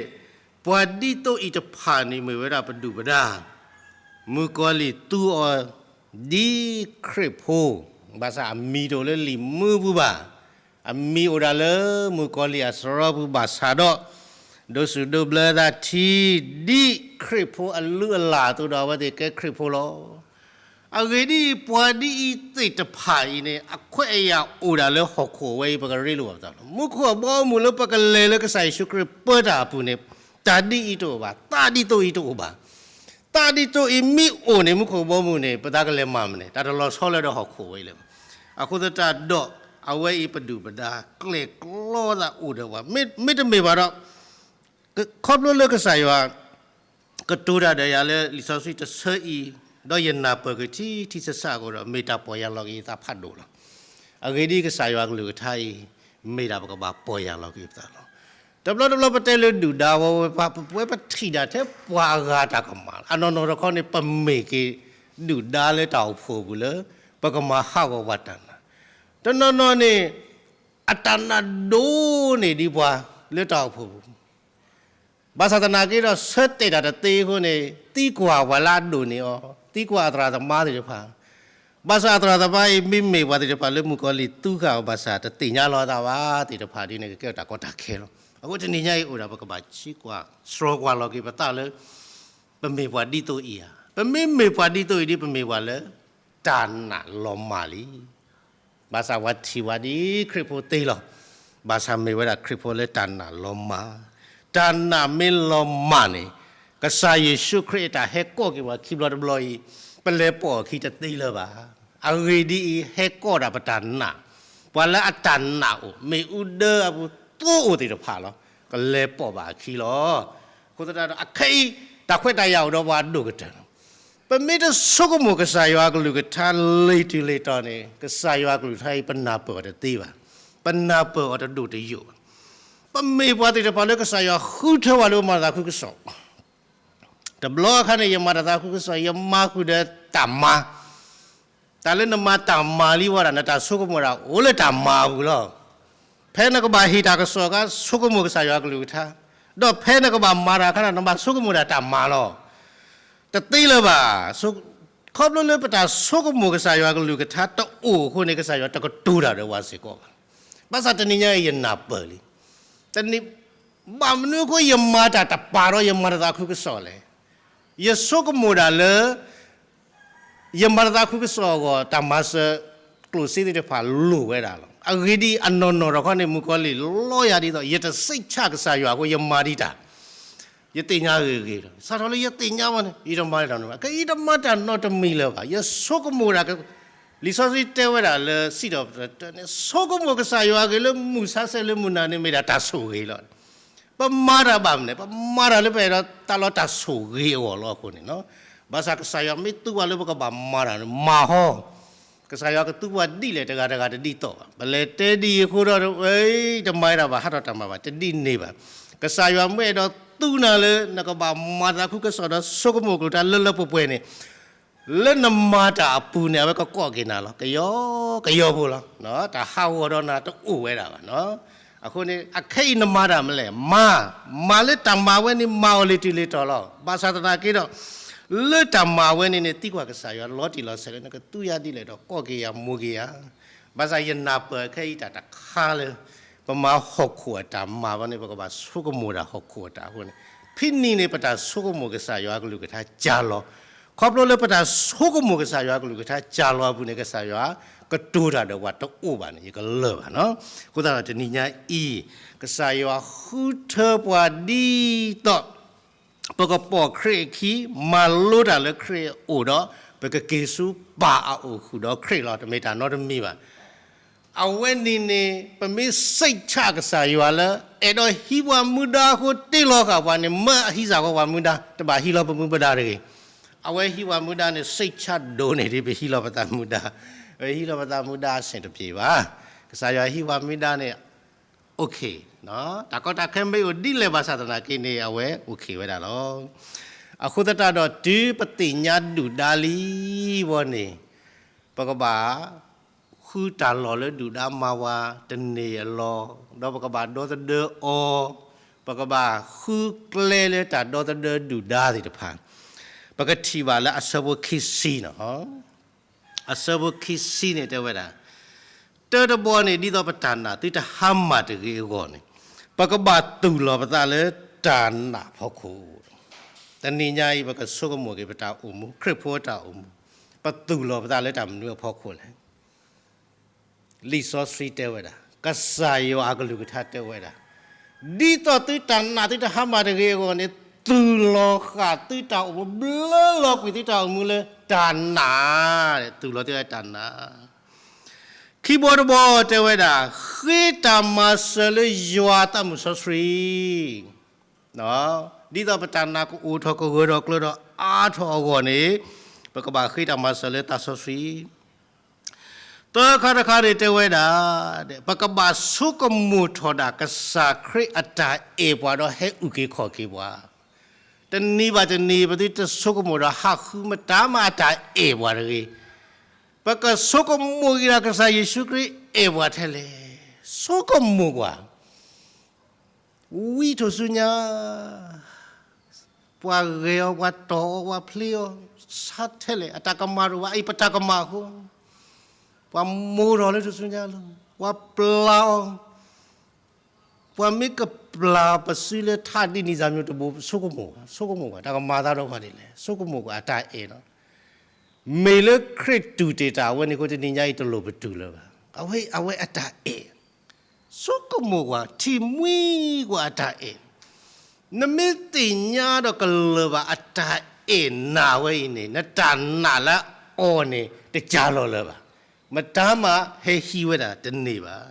ပှၤဒ်သိးအံၤတဖၣ်န့ၣ်မ့ၢ်ဝဲဒၣ်ပဒုၣ်ပဒါ, မုၣ်ကီၤလံၢ်သူအီၤဒ်ခရံာ်ဖိ, ဘၣ်ဆၣ်အမံၤတအိၣ်လၢလံာ်မူပူၤဘၣ်. အမံၤအိၣ်ဒၣ်လၢမုၣ်ကီၤလံၢ်အစရီပူၤဘၣ်ဆၣ်ဒီး ဒိးစူၣ်ဒိးဘျၢသးထံ ဒ်ခရံာ်ဖိအလုၢ်အလၢ်အသိးဒီးအဝဲသ့ၣ်ကဲခရံာ်ဖိလီၤ. အဂ့ၢ်ဒ်အံၤ, ပှၤဒ်အံၤသ့ၣ်တဖၣ်အံၤန့ၣ် အခွဲးအယာ်အိၣ်ဒၣ်လၢဟီၣ်ခိၣ်ဝဲအံၤ ပကရ့လိာ်ဘၣ်ပသးလီၤ. မူခိၣ်အဘီအမုၢ်လၢပကလဲၤလၢကစၢ်ယ့ၣ်ၡူးခရံာ်ပၢတၢ်အပူၤန့ၣ် တၢ်ဒ်အံၤတအိၣ်ဘၣ်, သးဒ်သိးအံၤတအိၣ်ဘၣ်. သးဒ်သိးအံၤမ့ၢ်အိၣ်န့ၣ် မူခိၣ်အဘီအမုၢ်န့ၣ် ပသးကလဲၤမၤမနုၤလဲၣ်, တၢ်တလီၤဆီလၢဒီးဟီၣ်ခိၣ်ဝဲအံၤလၢၤဘၣ်. အဃိသတးဒီး အဝဲအံၤပဒုၣ်ပဒါ ကျဲၣ်ကျီသးအိၣ်ဒီးပှၤ မ့တမ့ၢ်ဘၣ်ဒီး ခီဖျိလၢကစၢ်ယွၤ ကတိၤတၢ်ဒီးယၤလၢလံာ်စီဆှံတဆၢအံၤ, ဒီးယနၢ်ပၢၢ်က့ၤထံထံဆးဆးအဃိဒီး မ့ၢ်တၢ်ပီၢ်ယၢ်လီၤက့ၤယသးဖးဒိၣ်လီၤ. အဂ့ၢ်ဒ်အံၤ, ကစၢ်ယွၤအကလုၢ်ကထါအံၤ မ့ၢ်ဒၣ်ပကဘၣ်ပီၢ်ယၢ်လီၤက့ၤပသးလီၤ. တဘျီတဘျီပတဲလၢဒုၣ်ဒါဝဲဝဲ ပဝဲပထံၣ်ဒၣ်ထဲပှၤအဂၤတၢ်ကမၣ်လီၤ. အနီၢ်နီၢ်တခီန့ၣ် ပမ့ၢ်က့ၤဒုၣ်ဒါလၢတၢ်အိၣ်ဖှိၣ်ပူၤလၢ ပကမၤဟးဂီၤပှၤတၢ်နာ်, တနီၤနီၤန့ၣ် အတၢ်နာ်ဒိၣ်န့ၢ်ဒံးပှၤလၢတၢ်အိၣ်ဖှိၣ်ပူၤ ဘၣ်ဆၣ်သနာ်က့ဒီး ဆၢတဲာ်တၢ်တသ့အဃိန့ၣ် သံကွၢ်ပှၤလၢအဒိၣ်န့ၢ်အီၤ, သံကွၢ်အသရၣ်သမါသ့ၣ်တဖၣ်, ဘၣ်ဆၣ်အသရၣ်သမါအံၤ မ့မ့ၢ်ပှၤသ့ၣ်တဖၣ်လၢမုၣ်ကီၤလံၢ်သူဃာ်အီၤဘၣ်ဆၣ် တသ့ၣ်ညါလီၤအသးဘၣ်သ့ၣ်တဖၣ်ဒ်န့ၣ် ကကဲထီၣ်တၢ်ကီတၢ်ခဲလီၤ. အဃိတနံၤညါအံၤအိၣ်ဒၣ် ပကဘၣ်ဆံးကွၢ် စှီၤကွၢ်လီၤက့ၤပသးလၢ ပမ့ၢ်ပှၤဒ်သိးအံၤဧါ. ပမ့မ့ၢ်ပှၤဒ်သိးအံၤဒီး ပမ့ၢ်ပှၤလၢ တၢ်နာ်လီၤမၢ်လံ ဘၣ်ဆၣ်ပှၤထံၣ်ဝဲဒ်ခရံာ်ဖိသ့လီၤ. ဘၣ်ဆၣ်မ့ၢ်ဝဲဒၣ်ခရံာ်ဖိလၢတၢ်နာ်လီၤမၢ်, တၢ်နာ်မ့ၢ်လီၤမၢ်န့ၣ် ကစၢ်ယ့ၣ်ၡူးခရံာ်အတၢ်ဟဲကိးက့ၤပှၤခံဘျီတဘျီအံၤ ပလဲၤပိာ်အခံတသ့လၢၤဘၣ်. အဂ့ၢ်ဒ်အံၤ, ဟဲကိးဒၣ်ပတၢ်နာ်, ပှၤလၢအတၢ်နာ်အိၣ် မ့ၣ်အူဒၢအပူၤသိအိၣ်သ့ၣ်တဖၣ်လီၤ. ကလဲၤပိာ်ဘၣ်အခံလီၤ. အဃိသတးဒီး အခဲအံၤ တၢ်ခွဲးတၢ်ယာ်အိၣ်ဒီးပှၤအဒိၣ်ကတၢၢ်လီၤ. ပမ့ၢ်တဆိကမိၣ်ကစၢ်ယွၤအကလုၢ်ကထါလီၤတံၢ်လီၤတီၤန့ၣ် ကစၢ်ယွၤအကလုၢ်ကထါအံၤ ပနၢ်ပၢၢ်အီၤတသ့ဘၣ်. ပနၢ်ပၢၢ်အီၤတဒိၣ်တယိာ်ဘၣ်. ပမ့ၢ်ပှၤသ့ၣ်တဖၣ်လၢကစၢ်ယွၤဃုထၢပှၤလၢပမၤတၢ်သးခုကစီၣ်, တဘျီအခါန့ၣ် ယမၤတၢ်သးခုကစီၣ် ယမၤဃုာ်ဒီးတၢ်မၤ တၢ်လၢနမၤတၢ်မၤလံဝဲဒၣ် နတၢ်ဆိကမိၣ်ဒၣ်အိၣ်လၢတၢ်မၤအပူၤလီၤ. ဖဲနကဘၣ်ဟ့ၣ်တၢ်ကစီၣ်အခါ ဆိကမိၣ်ကစၢ်ယွၤအကလုၢ်ကထါ, ဒီးဖဲနကဘၣ်မၤတၢ်အခါန့ၣ် နဘၣ်ဆိကမိၣ်ဒၣ်တၢ်မၤလီၤ. တသ့လၢၤဘၣ်. ခီဖျိလၢပတၢ်ဆိကမိၣ်ကစၢ်ယွၤအကလုၢ်ကထါတအိၣ်အဃိန့ၣ် ကစၢ်ယွၤတကတိၤတၢ်ဒီးပှၤစ့ၢ်ကီးဘၣ်. ဘၣ်ဆၣ်တနံၤညါအံၤ ယနၢ်ပၢၢ်လံ. တနံၤ ဘၣ်မနုၤအဃိယမၤတၢ်တပာ်ဒီး ယမၤတၢ်သးခုကစီၣ်လဲၣ်. ယဆိကမိၣ်ဒၣ်လၢ ယမၤတၢ်သးခုကစီၣ်အဂီၢ် တၢ်မၤစၢၤကျိၣ်စ့သ့ၣ်တဖၣ်လိၣ်ဝဲဒၣ်လီၤ. အဂ့ၢ်ဒ်အံၤ, အနီၢ်နီၢ်တခီန့ၣ် မုၣ်ကီၤလံၢ်လီယၤဒ်သိး ယတစိတ်ချကစၢ်ယွၤအဃိ ယမၤဒံးတၢ်, ယသ့ၣ်ညါဂ့ၤဂ့ၤလီၤ. စးထီၣ်လၢယသ့ၣ်ညါဘၣ်န့ၣ် ယတမၤတၢ်နီတမံၤလၢၤဘၣ်. ယဆိကမိၣ်ဒၣ် လံာ်စီဆှံတဲဝဲဒၣ်လၢ စံးထီၣ်ပတြၢၤန့ၣ် ဆိကမိၣ်ကစၢ်ယွၤအဂ့ၢ်လၢမုၢ်ဆါဆဲးလၢမုၢ်နၤန့ၣ် မ့ၢ်ဒၣ်တၢ်ဆိၣ်ဂ့ၤလီၤ. ပမၤတၢ်ဘၣ်မနုၤလဲၣ်, ပမၤတၢ်လၢပအဲၣ်ဒိးတၢ်လီၤတၢ်ဆိၣ်ဂ့ၤအဂီၢ်လီၤအဃိန့ၣ်လီၤ. ဘၣ်ဆၣ်ကစၢ်ယွၤမ့ၢ်သူပှၤလၢပကဘၣ်မၤတၢ်န့ၣ် မၤဟီ, ကစၢ်ယွၤကသူပှၤဒ်လဲၣ်တဂၤတဂၤတဒ်သိးဘၣ်. ပလဲၤတဲဒ်အံၤအဃိဒီး တမၤဒၣ်ဘၣ် ဟးထီၣ်တၢ်မၤဘၣ် တဒ်န့ၣ်ဘၣ်. ကစၢ်ယွၤမ့ၢ်အဲၣ်ဒိးသူနၤလၢ နကဘၣ်မၤသးခုကစီၣ်ဒီးဆိကမိၣ်ကျိၤတၢ်လၢလၢပှဲၤပှဲၤန့ၣ် လၢနမၤတၢ်အပူၤန့ၣ် အဝဲကကိးက့ၤနၤလီၤ. ကယီကယီဖိလီၤ. တၢ်ဟးဂီၤဒီးနၤတအိၣ်ဝဲဒၣ်ဘၣ်. အဃိန့ၣ် အခဲအံၤနမၤတၢ်မနုၤလဲၣ်, မၤ, မၤလၢတၢ်မၤဝဲန့ၣ် မၤအီၤလီၤတံၢ်လီၤတီၤလီၤ. ဘၣ်ဆၣ်သနာ်က့ဒီး လၢတၢ်မၤဝဲန့ၣ်န့ၣ် သံကွၢ်ကစၢ်ယွၤလီၤတံၢ်လီၤဆဲးလၢ နကသူယၤဒ်လဲၣ်ဒီး ကိးက့ၤယၤ မိၢ်က့ၤယၤ. ဘၣ်ဆၣ်ယနၢ်ပၢၢ်ခဲအံၤတၢ်တခါလၢ ပမၤဟီၣ်ခိၣ်အတၢ်မၤဘၣ်န့ၣ် ပကဘၣ်ဆိကမိၣ်ဒၣ်ဟီၣ်ခိၣ်အတၢ်အဃိန့ၣ်, ဖဲန့ၣ်န့ၣ် ပတၢ်ဆိကမိၣ်ကစၢ်ယွၤအကလုၢ်ကထါကၢ်လီၤ. ခီဖျိလၢပတၢ်ဆိကမိၣ်ကစၢ်ယွၤအကလုၢ်ကထါကၢ်လီၤအပူၤန့ၣ် ကစၢ်ယွၤကတိၤတၢ်ဒီးပှၤတအိၣ်ဘၣ်န့ၣ် ယကလၢာ်ဘၣ်နီၤ. အဃိသတးဒီးတနံၤညါအံၤ ကစၢ်ယွၤဃုထၢပှၤဒ်သိး ပကပိာ်ခရံာ်အခံ, မၤလိတၢ်လၢခရံာ်အအိၣ်ဒီး ပကက့ၤဆူပၢ်အအိၣ်ဃုာ်ဒီးခရံာ်လီၤ. တမ့ၢ်တၢ်နီတမံၤဘၣ်. အဝဲန့ၣ်န့ၣ် ပမ့ၢ်စိတ်ချကစၢ်ယွၤလၢ အဲၣ်ဒိးဟံးပှၤမူဒါအဃိ တ့လီၤဃာ်ပှၤန့ၣ် မၢအဟံးစ့ၢ်ကီးပှၤမူဒါ, တဘၣ်ဟံးလီၤပမူပဒါတဂ့ၤ. အဝဲဟံးပှၤမူဒါန့ၣ် စိတ်ချဒိၣ်န့ၢ်ဒံး ပဟံးလီၤပသးမူဒါ, ပဟံးလီၤပသးမူဒါအဆင်တပြေဘၣ်. ကစၢ်ယွၤဟံးပှၤမူဒါန့ၣ် OK, တၢ်ကီတၢ်ခဲမ့ၢ်အိၣ်ဒ်လဲၣ်ဘၣ်ဆၣ်သနာ်က့န့ၣ် အဝဲ OK ဝဲဒၣ်လီၤ. အဃိသတးဒီး တုၤပသ့ၣ်ညါဒုၣ်ဒါလံဝဲန့ၣ် ပကဘၣ် ဃုတၢ်လီၢ်လၢဒုၣ်ဒါမၤဝဲတန့ၢ်အလီၢ်, ဒီးပကဘၣ်ဒီသဒၢအီၤ, ပကဘၣ်ဃုကျဲလၢတၢ်ဒီသဒၢဒုၣ်ဒါသ့ၣ်တဖၣ်, ပကထံၣ်ဘၣ်လၢအဆၢဖိခံဆံနီၤ, အဆၢဖိခံဆံန့ၣ်တဲဝဲဒၣ်, တၢတဘီန့ၣ် ဒ်သိးပတၢ်နာ်သုတဟါမၢ်တဂ့ၤအဂီၢ်န့ၣ်, ပကဘၣ်သူၣ်လီၤပသးလၢတၢ်နာ်အဖီခိၣ် တနံၤညါအံၤ ပကဆိကမိၣ်က့ၤပတၢ်အိၣ်မူ, ခရံာ်ဖိအတၢ်အိၣ်မူ, ပသူၣ်လီၤပသးလၢတၢ်မနုၤအဖီခိၣ်လဲၣ်. လံာ်စီဆှံတဲဝဲဒၣ်, ကစၢ်ယွၤအကလုၢ်ကထါတဲဝဲဒၣ်, ဒ်သိးသုတၢ်နာ်သုတဟါမၢ်တဂ့ၤအဂီၢ်န့ၣ်, သူၣ်လီၤဃာ်သုတၢ်အိၣ်မူ, ဘျၢလီၤကွံာ်သုတၢ်အိၣ်မူလၢတၢ်နာ်, သူၣ်လီၤသုတၢ်နာ်. ခံဘီတဘီတဲဝဲဒၣ်, ဃ့တၢ်မၤစၢၤလၢယွၤသးမုၢ်စီဆှံ ဒ်သိးပတၢ်နာ်ကအိၣ်ထီၣ်ကဂၢၢ်ထီၣ်ကျၢၤထီၣ်အါထီၣ်အဂီၢ်န့ၣ်, ပကဘၣ်ဃ့တၢ်မၤစၢၤလၢသးစီဆှံ. သၢခါတခါန့ၣ်တဲဝဲဒၣ်, ပကဘၣ်ဆိကမိၣ်ထီၣ်ဒၣ်ကစၢ်ခရံာ်အတၢ်အဲၣ်ပှၤဒီးဟဲအုၣ်က့ၤခီၣ်က့ၤပှၤ, တနံၤဘၣ်တနံၤ ပသုတဆိကမိၣ်ဒီးဟးဃုမတၤမးအတၢ်အဲၣ်ပှၤတဂ့ၤ. ပကဆိကမိၣ်က့ၤဒၣ်ကစၢ်ယ့ၣ်ၡူးခရံာ်အဲၣ်ပှၤထဲလဲၣ်, ဆိကမိၣ်ကွၢ် ဝံထိၣ်ဆူညါ, ပှၤဂဲၤအီၤ, ပှၤတီၢ်အီၤ, ပှၤဖျ့အီၤ, ဆါထဲလဲၣ်, အတၢ်ကမၣ်တအိၣ်ဘၣ်, အံၤပတၢ်ကမၣ်အဃိ, ပှၤမိၢ်ထီၣ်လၢထိၣ်ဆူညါလီၤ, ပှၤပျၢ်အီၤ, ပှၤမ့ၢ်ကပျၢ်ပစုလၢထးဒ်န့ၣ်စၢ်မံၤတဘိ, ဆိကမိၣ်, ဆိကမိၣ်ကွၢ်, တၢ်ကမၤသးဒီးပှၤဒ်လဲၣ်, ဆိကမိၣ်ကွၢ်အတၢ်အဲၣ်လီၤ. မ့ၢ်လၢခရံာ်တူၢ်တ့ၢ်တၢ်အဝဲန့ၣ်အဃိ တနံၤညါအံၤတလိၣ်ပတူၢ်လၢၤဘၣ်. အဝဲ, အဝဲအတၢ်အဲၣ်, ဆိကမိၣ်ကွၢ်, ထံၣ်မှံကွၢ်အတၢ်အဲၣ်. နမ့ၢ်သ့ၣ်ညါဒီးကလၢၤဘၣ်အတၢ်အဲၣ်နာ်ဝဲအံၤန့ၣ်, နတၢ်နာ်လၢအီၤန့ၣ် တကၢ်လီၤလၢၤဘၣ်. မတၤမးဟဲဟံးဝဲဒၣ်တန့ၢ်ဘၣ်.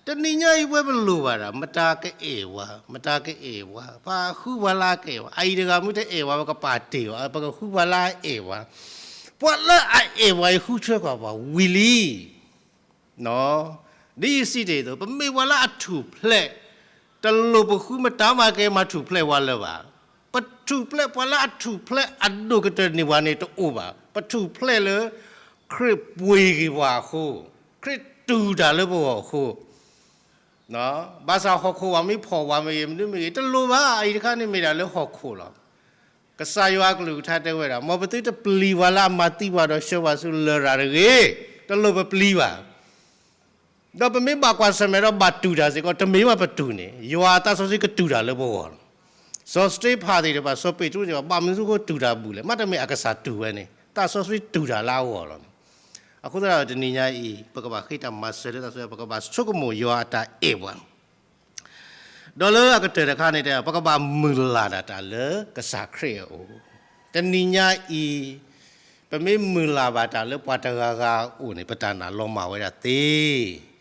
တနံၤညါအံၤပဝဲပလိၣ်ဘၣ်ဒၣ် မတၤကအဲၣ်ဝဲ, မတၤကအဲၣ်ဝဲ, ပဃုပှၤလၢအကအဲၣ်ဝဲ, အအံၤတဂၤမ့ၢ်တအဲၣ်ဝဲ ပကပာ်တ့ၢ်အီၤ, ပကဃုပှၤလၢအအဲၣ်ဝဲ, ပှၤလၢအအဲၣ်ဝဲအံၤ ဃုထၢကွၢ်ပှၤဝံၤလံ. ဒ်ယစံးတ့ၢ်အသိး ပမ့ၢ်ပှၤလၢအထူၣ်ဖျဲး, တလိၣ်ပဃုမတၤမးကဲမၤထူၣ်ဖျဲးဝဲလၢၤဘၣ်. ပထူၣ်ဖျဲး, ပှၤလၢအထူၣ်ဖျဲးအဒိၣ်ကတၢၢ်န့ၢ်ပှၤန့ၣ်တအိၣ်ဘၣ်. ပထူၣ်ဖျဲးလၢ ခရံာ်ပှ့ၤက့ၤပှၤအဃိ, ခရံာ်တူၢ်တၢ်လၢပဂီၢ်အဃိ, ဘၣ်ဆၣ်ဟီၣ်ခိၣ်ပှၤမ့ၢ်ဖီၣ်ပှၤမ့ၢ်ဂ့ၤ, မနုၤမ့ၢ်ဂ့ၤ, တလိၣ်ဘၣ်. အအံၤတခါန့ၣ်မ့ၢ်ဒၣ်လၢဟီၣ်ခိၣ်လီၤ. ကစၢ်ယွၤအကလုၢ်ကထါတဲဝဲဒၣ်, မ်ပသုတပျံၤပှၤလၢအမၤသံပှၤဒီးဆှၢပှၤဆူလရာ်တဂ့ၤ, တလိၣ်ပပျံၤဘၣ်. ဒီးပမ့ၢ်ဘၣ်ကွၢ်ဆၢၣ်မဲာ်ဒီးဘၣ်တူၢ်တၢ်စ့ၢ်ကီး, တမ့ၢ်ဘၣ်ပတူၢ်န့ၣ်, ယွၤအသးစီဆှံကတူၢ်တၢ်လၢပဂီၢ်လီၤ. စီၤစတ့ဖၣ်သ့ၣ်တဖၣ်, စီၤပ့းတရူးသ့ၣ်တဖၣ်, ဘၣ်မနုၤအဃိတူၢ်တၢ်ဘူၣ်လဲၣ်. မ့တမ့ၢ်အကစၢ်တူၢ်ဝဲန့ၣ်, သးစီဆှံတူၢ်တၢ်လၢအဂီၢ်လီၤန့ၣ်. အဃိသတးဒီးတနံၤညါအံၤ ပကဘၣ်ဃ့တၢ်မၤစၢၤလၢသးစီဆှံ, ပကဘၣ်ဆိကမိၣ်ယွၤအတၢ်အဲၣ်ပှၤ ဒီးလၢအကတၢၢ်တခါန့ၣ်တဲ, ပကဘၣ်မုၢ်လၢ်ဒၣ်တၢ်လၢကစၢ်ခရံာ်အအိၣ်. တနံၤညါအံၤ, ပမ့ၢ်မုၢ်လၢ်ဘၣ်တၢ်လၢပှၤတဂၤဂၤအအိၣ်န့ၣ်, ပတၢ်နာ်လီၤမၢ်ဝဲဒၣ်သ့.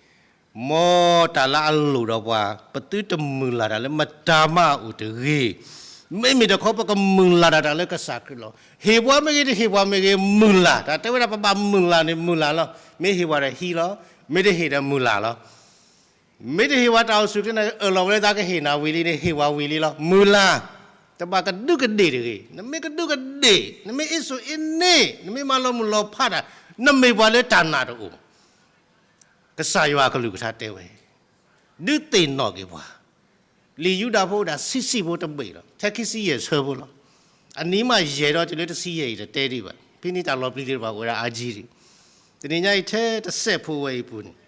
မ်တၢ်လၢအလိၣ်ဒီးပှၤ, ပသုတမုၢ်လၢ်တၢ်လၢမတၤမးအအိၣ်တဂ့ၤ. မ့မ့ၢ်တခီ ပကမုၢ်လၢ်ဒၣ်တၢ်လၢကစၢ်ခရံာ်လီၤ. ဟ့ၣ်ပှၤမ့ၢ်ဂ့ၤ, တဟ့ၣ်ပှၤမ့ၢ်ဂ့ၤ, မုၢ်လၢ်. တၢ်တဲဝဲဒၣ်ပဘၣ်မုၢ်လၢ်န့ၣ် မုၢ်လၢ်လီၤ. မ့ၢ်ဟ့ၣ်ပှၤဒီးဟံးလီၤ, မ့ၢ်တဟ့ၣ်ဒီးမုၢ်လၢ်လီၤ. မ့ၢ်တဟ့ၣ်ပှၤတၢ်အိၣ်ဆူၣ်အိၣ်ချ့န့ၣ်, အၢၣ်လီၤဝဲလၢသးကဟ့ၣ်နၤဝံၤလံန့ၣ်, ဟ့ၣ်ပှၤဝံၤလံလီၤ, မုၢ်လၢ်. တဘၣ်ကဒူးကဒ့ၣ်တဂ့ၤ. နမ့ၢ်ကဒူးကဒ့ၣ်, နမ့ၢ်အ့ၣ်စိအ့ၣ်န့ၣ်, နမ့ၢ်မၤလီၤမုၢ်လီၤဖးတၢ်, နမ့ၢ်ပှၤလၢတၢ်နာ်တအိၣ်. ကစၢ်ယွၤအကလုၢ်ကထါတဲဝဲ, ဒုးသ့ၣ်နီၣ်က့ၤပှၤ, လံာ်ယူဒၤဖိအိၣ်ဒၣ်ဆံဆံဖိတဘ့ၣ်လီၤ, ထဲခံဆံယဲၢ်ဆၢဖိလီၤ. အနံၤမးယဲၢ်ဒီးတုၤလၢတဆံယဲၢ်အံၤတတဲဒံးဘၣ်. ဖဲန့ၣ်တၢ်လီၤပျံၤသ့ၣ်တဖၣ်အိၣ်ဝဲဒၣ်အါကံဒံး. တနံၤညါအံၤထဲတစဲးဖိဝဲအံၤပူၤန့ၣ်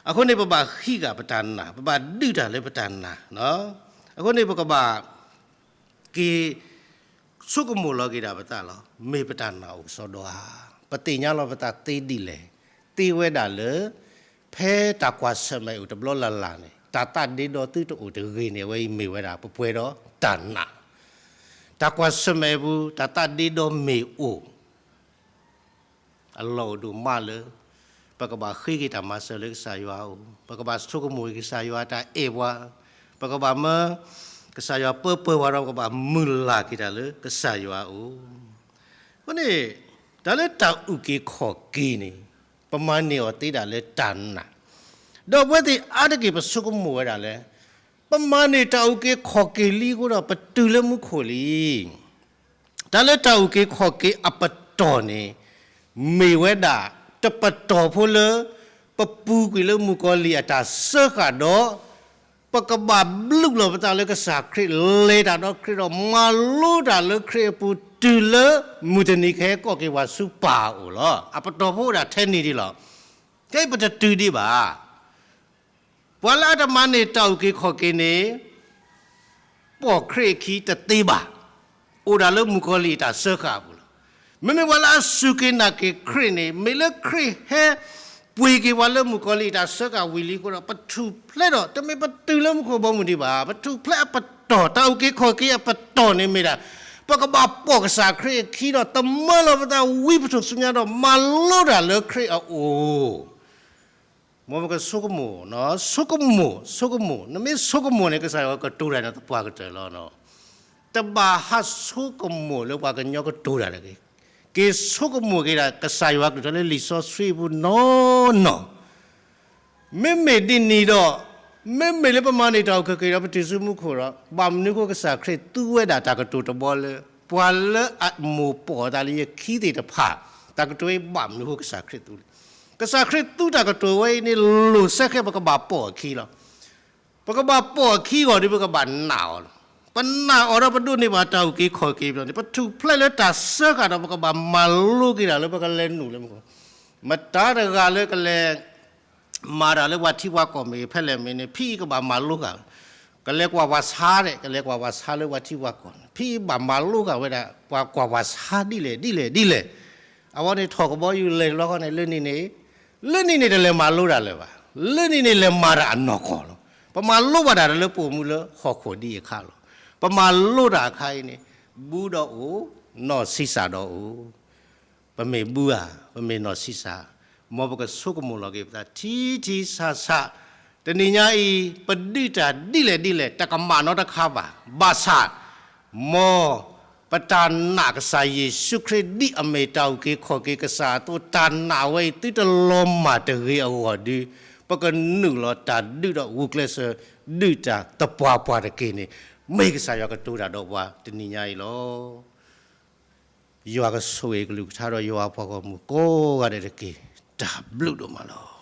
အဃိန့ၣ် ပဘၣ်ဃံးဃာ်ပတၢ်နာ်, ပဘၣ်ဒုးတၢ်လၢပတၢ်နာ်. အဃိန့ၣ် ပကဘၣ်က့ၤဆိကမိၣ်လီၤက့ၤဒၣ်ပသးလီၤ. မ့ၢ်ပတၢ်နာ်အိၣ်ကစီဒီဧါ. ပသ့ၣ်ညါလီၤပသးသ့ဒ်လဲၣ်. သ့ဝဲဒၣ်လၢ ဖဲတၢ်ကွၢ်ဆၢၣ်မဲာ်အိၣ်တဘျီလၢ်လၢ်န့ၣ် တၢ်သးဒ့ဒီသုတအိၣ်တဂ့ၤန့ၣ် အဝဲအံၤမ့ၢ်ဝဲဒၣ်ပပှဲၤဒီးတၢ်နာ်. တၢ်ကွၢ်ဆၢၣ်မဲာ်အပူၤ တၢ်သးဒ့ဒီမ့ၢ်အိၣ် အလီၢ်အိၣ်ဒိၣ်မးလၢ ပကဘၣ်ဃ့က့ၤတၢ်မၤစၢၤလၢကစၢ်ယွၤအအိၣ်, ပကဘၣ်ဆိကမိၣ်က့ၤကစၢ်ယွၤတၢ်အဲၣ်ပှၤ, ပကဘၣ်မၢ ကစၢ်ယွၤပၢပှဲၤပှၤဒီး ပကဘၣ်မုၢ်လၢ်က့ၤတၢ်လၢကစၢ်ယွၤအအိၣ်. အဃိန့ၣ် တၢ်လၢတၢ်အုၣ်က့ၤခီၣ်က့ၤန့ၣ် ပမၤန့ၢ်အီၤသ့ဒၣ်လၢတၢ်နာ်, ဒီးအဝဲသ့ၣ်အါတက့ၢ်ပဆိကမိၣ်ဝဲဒၣ်လၢ ပမၤန့ၢ်တၢ်အုၣ်က့ၤခီၣ်က့ၤလံအဃိဒီး ပတုၤလၢမူခိၣ်လံ. တၢ်လၢတၢ်အုၣ်က့ၤခီၣ်က့ၤအပတီၢ်န့ၣ် မ့ၢ်ဝဲဒၣ် တပတီၢ်ဖိလၢ ပပူၤကွံာ်လၢမုၣ်ကီၤလံၢ်အတၢ်စၢဃာ်ဒီး ပကဘၣ်ဘျုးလီၤပသးလၢကစၢ်ခရံာ် လဲၤတၢ်ဒီးခရံာ်ဒီး မၤလိတၢ်လၢခရံာ်အပူၤ တုၤလၢမုၢ်တနံၤကဟဲကိးက့ၤပှၤဆူပၢ်အအိၣ်လီၤ. အပတီၢ်ဖိအိၣ်ဒၣ်ထဲန့ၣ်ဒံးလီၤ. ခဲအံၤပတတုၤဒံးဘၣ်. ပှၤလၢအတမၤန့ၢ်တၢ်အုၣ်က့ၤခီၣ်က့ၤန့ၣ် ပိာ်ခရံာ်အခံတသ့ဘၣ်, အိၣ်ဒၣ်လၢမုၣ်ကီၤလံၢ်အတၢ်စၢဃာ်အပူၤလီၤ. မ့မ့ၢ်ပှၤလၢအစူၢ်က့ၤနာ်က့ၤခရံာ်န့ၣ် မ့ၢ်လၢခရံာ်ဟဲပှ့ၤက့ၤပှၤလၢမုၣ်ကီၤလံၢ်အတၢ်စၢဃာ်ဝံၤလံအဃိဒီး ပထူၣ်ဖျဲးဒီး တမ့ၢ်ပတုၤလၢမူခိၣ်ဘီမုၢ်ဒံးဘၣ်. ပထူၣ်ဖျဲးအပတီၢ် တၢ်အုၣ်က့ၤခီၣ်က့ၤအပတီၢ်န့ၣ်မ့ၢ်ဒၣ် ပကဘၣ်ပိာ်ကစၢ်ခရံာ်အခံဒီး သမၢလီၤပသးဝံပထူၣ်စုညါဒီး မၤလိတၢ်လၢခရံာ်အအိၣ် မ်ပကဆိကမိၣ်, ဆိကမိၣ်, ဆိကမိၣ်, နမ့ၢ်ဆိကမိၣ်န့ၣ် ကစၢ်ယွၤကတိၤတၢ်ဒီးသပှၢ်ကတၢၢ်လီၤ. တဘၣ်ဟးဆိကမိၣ်လၢပှၤကညီကတိၤတၢ်တဂ့ၤ. က့ၤဆိကမိၣ်က့ၤဒၣ် ကစၢ်ယွၤကလုၢ်ကထါလၢလံာ်စီဆှံအပူၤနီၢ်နီၢ်. မ့မ့ၢ်ဒ်န့ၣ်ဒီး မ့မ့ၢ်လၢပမၤန့ၢ်တၢ်အုၣ်က့ၤခီၣ်က့ၤဒီး ပတုၤဆူမူခိၣ်ဒီး ဘၣ်မနုၤအဃိကစၢ်ခရံာ်သူဝဲဒၣ်တၢ်ကတိၤတဘီလၢ ပှၤလၢအမိၢ်ပိာ်အသးလၢယခံသ့ၣ်တဖၣ်, တၢ်ကတိၤအံၤဘၣ်မနုၤအဃိကစၢ်ခရံာ်သူလဲၣ်. ကစၢ်ခရံာ်သူတၢ်ကတိၤဝဲအံၤန့ၣ် လိၣ်စဲဃဲ ပကဘၣ်ပိာ်အခံလီၤ. ပကဘၣ်ပိာ်အခံအဂီၢ်ဒီး ပကဘၣ်နာ်အီၤလီၤ. ပနာ်အီၤဒီး ပဒိးန့ၢ်ဘၣ်တၢ်အုၣ်က့ၤခီၣ်က့ၤန့ၣ် ပထူၣ်ဖျဲးလၢတၢ်စၢဃာ်ဒီး ပကဘၣ်မၤလိက့ၤတၢ်လၢပကလဲၤနုာ်လၢမူခိၣ်. မတၤတဂၤလၢကလဲၤ မၤတၢ်လၢပှၤထံပှၤကီၢ်မ့ၢ်ဂ့ၤ ဖဲလဲၣ်မ့ၢ်ဂ့ၤန့ၣ် ဖဲအံၤကဘၣ်မၤလိဃာ်, ကလဲၤကွၢ်ပှၤဆါဒီး ကလဲၤကွၢ်ပှၤဆါလၢပှၤထံပှၤကီၢ်န့ၣ် ဖဲအံၤဘၣ်မၤလိဃာ်ဝဲဒၣ် ပှၤကွၢ်ပှၤဆါဒ်လဲၣ်ဒ်လဲၣ်ဒ်လဲၣ်. အဝဲန့ၣ်ထီၣ်ကဘီယူၤလဲၤတဘျီဃီန့ၣ် လၢနံၤန့ၣ်, လၢနံၤန့ၣ်တလဲၤမၤလိတၢ်လၢၤဘၣ်. လၢနံၤန့ၣ်လဲၤမၤတၢ်အနီၢ်ကီၢ်လီၤ. ပမၤလိဘၣ်တၢ်လၢပိာ်မုၣ်လၢဟီၣ်ခိၣ်ဒ်အံၤအခါလီၤ. ပမၤလိတၢ်အခါအံၤန့ၣ် ဘူးဒီးအိၣ်, နီၢ်ဆံးစၢ်ဒီးအိၣ်. ပမ့ၢ်ဘူးဧါ, ပမ့ၢ်နီၢ်ဆံးစၢ်, မ်ပကဆိကမိၣ်လီၤက့ၤပသးထံထံဆးဆး, တနံၤညါအံၤ ပဒုးတၢ်ဒ်လဲၣ်ဒ်လဲၣ် တကမၣ်နီတခါဘၣ်. ဘၣ်ဆၣ် မ်ပတၢ်နာ်ကစၢ်ယ့ၣ်ၡူးခရံာ်ဒ်အမ့ၢ်တၢ်အုၣ်က့ၤခီၣ်က့ၤကစၢ်အသိး တၢ်နာ်ဝဲအံၤ သုတလီၤမၢ်တဂ့ၤအဂီၢ်ဒီး ပကနုာ်လီၤတၢ်ဒုးဒီးဂုာ်ကျဲးစၢးဒုးတၢ်သပှၢ်ပှၢ်တက့ၢ်န့ၣ် မ့ၢ်ကစၢ်ယွၤကတိၤတၢ်ဒီးပှၤတနံၤညါအံၤလီၤ. ယွၤကဆိၣ်ဂ့ၤကလုၢ်ကထါဒီးယွၤအပှၤဂီၢ်မုၢ်ကိးဂၤဒဲးတက့ၢ်. တၢ်ဘျုးဒိၣ်မးလီၤ.